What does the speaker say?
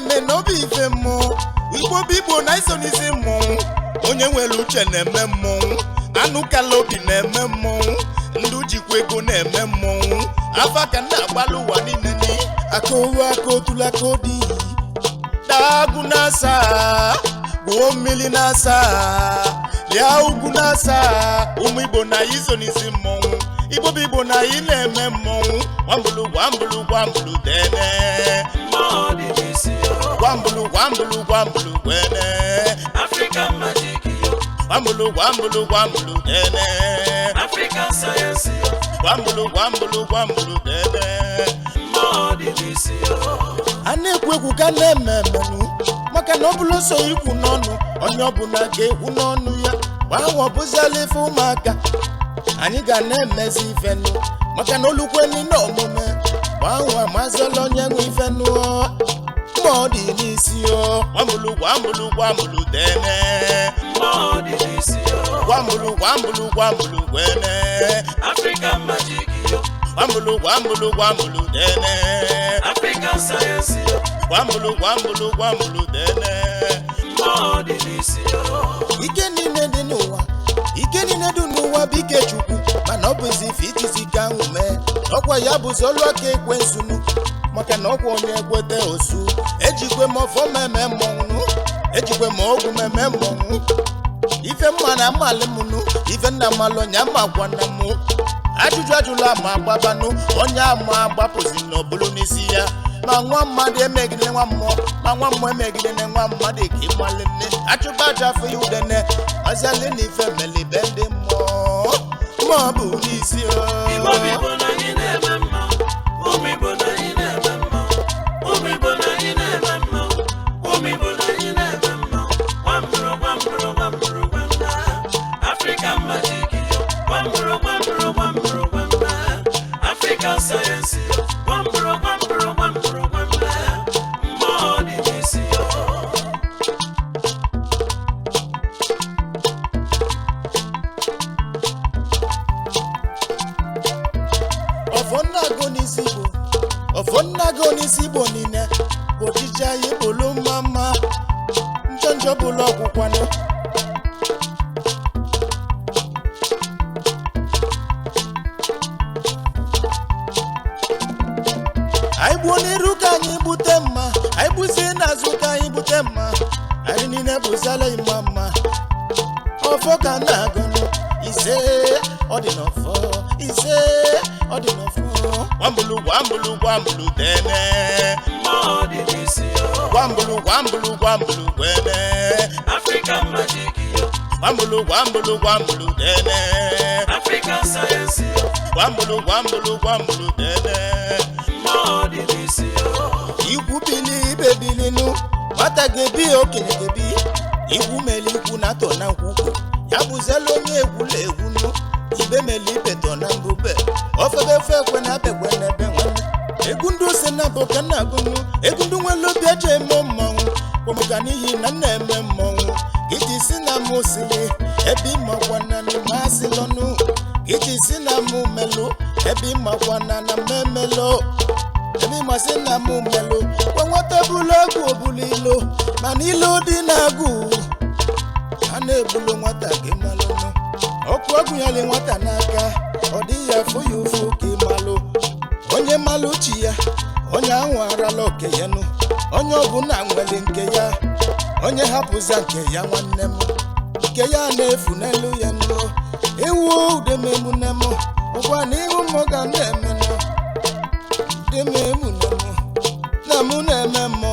na-eme na ọ bụ ife mmụọ. Igbo bụ Igbo na iso n'isi mmọnwụ. Onye nwere uche na-eme mmọnwụ. Anụ kala obi na-eme mmọnwụ. Ndụ jikwa ego na-eme mmọnwụ. Afa ka nna agbalụ ụwa niile ni. Aka oru aka otulu aka odi. Daagụ na-asa, gwuo mmiri na-asa, lia ugwu na-asa. Ụmụ Igbo na iso n'isi mmọnwụ. Igbo bụ Igbo na anyị na-eme mmọnwụ. Gwambulu gwambulu gwambulu dene. Mmụọ dị n'isi yo. Gwambulu gwambulu gwambulu gwene. African magic yo. Gwambulu gwambulu gwambulu dene. African science yo. Gwambulu gwambulu gwambulu dene. Mmụọ dị n'isi yo. A na-ekwu ekwu ka na-eme emenụ, maka na ọ bụrụ so ikwu n'ọnụ, onye ọbụla ga-ekwu n'ọnụ ya. Gbanwe ọbụziala ife ụmụaka anyị ga na-emezi ifenụ, maka na olukweni na omume gbanwe amaziela onye nwe ifenụ. Mmụọ dị n'isi o. Gwambulu gwambulu gwambulu dene. Mmụọ dị n'isi yo. Gwambulu gwambulu gwambulu gwene. African magic yo. Gwambulu gwambulu gwambulu dene. African science yo. Gwambulu gwambulu gwambulu dene. Mmụọ dị n'isi yo. Ike niile dị n'ụwa, ike niile dị n'ụwa bụ ike Chukwu, mana ọ bụzi ife ijizi ike ahụ mee ọkwa ya bụzi ọlụ aka ekwensunu, maka na ọkwa onye ekwete osu. Ejikwe m ọfọ meme mmọnwụ, ejikwe m ogwu meme mmọnwụ. Ife mma na mmalị mụnụ, ife nna mmalụ onye amakwana mụ. Ajụjụ ajụla ma agbabanụ onye ama agbapụzi na ọbụlụ n'isi ya. Ma nwa mmadụ emegide nwa mmụọ, ma nwa mmụọ emegide na nwa mmadụ, ka ịmalị nne achụba aja afọ ya udene ọzialị na ife melibe ndị mmụọ ma ọ bụ n'isi o. Igbo bụ Igbo na anyị na-eme mma. Ụmụ Igbo na anyị na-eme mma. Ụmụ Igbo na anyị na-eme mma. Ụmụ Igbo na anyị na-eme mma. Gwamburu gwamburu gwamburu gwamba. African magic yo. Gwamburu gwamburu gwamburu gwamba. African science yo. Gwamburu gwamburu gwamburu gwamba. Mmụọ dị n'isi yo. Ọfọ nna agụ n'isi Igbo, ọfọ nna agụ n'isi Igbo niile bụ ọchịchị anyị bụlụ mma mma, njọ njọ bụlụ ọgwụkwanụ. Anyị gbuo n'iru ka anyị gbute mma, anyị gbuzie n'azụ ka anyị gbute mma. Anyị niile bụziala mma mma. Ọfọ ka na-agụnụ ise, ọ dị n'ọfọ ise, ọ dị n'ọfọ. Gwambulu gwambulu gwambulu dene. Mmụọ dị n'isi yo. Gwambulu gwambulu gwambulu gwene. African magic yo. Gwambulu gwambulu gwambulu dene. African science yo. Gwambulu gwambulu gwambulu dene. Mmụọ dị n'isi yo. Ikwu bili ibe bilinu, nwata ga-ebi, okenye ga-ebi. Ikwu mele ikwu na atọ na nkwukwu ya bụziela onye egwula egwunu. Ibe mele ibe tọ na mbube, ofebe ofe ekwe na abekwe na ebe nwanne. Egwu ndị ose na bụ ka nna agụnụ, egwu ndị nwere obi eji eme mmọnwụ kwamaka, n'ihi na nna eme mmọnwụ iji si na mụ sili ebe ịmakwana na masịlọnụ, iji si na mụ melụ ebe ịmakwana na mmemelụ, ebe ịmasị na mụ melụ kwa nwata bụlụ egwu obulu ilo, mana ilo dị na-agụ a na-ebulu nwata gị malụnụ. Ọkụ ọgụnyere nwata n'aka, ọ dịghị afụ ya ụfụ ka ịmalụ. Onye malụ chi ya, onye ahụ arala oke ya nụ. Onye ọbụla nwere nke ya, onye hapụza nke ya, nwanne m, nke ya na-efu n'elu ya nụ. Ewu udemegbu nne m, ụkwa na ihu mmụọ ga na-emenụ. Udemegbu nne m na mụ na-eme mmọnwụ.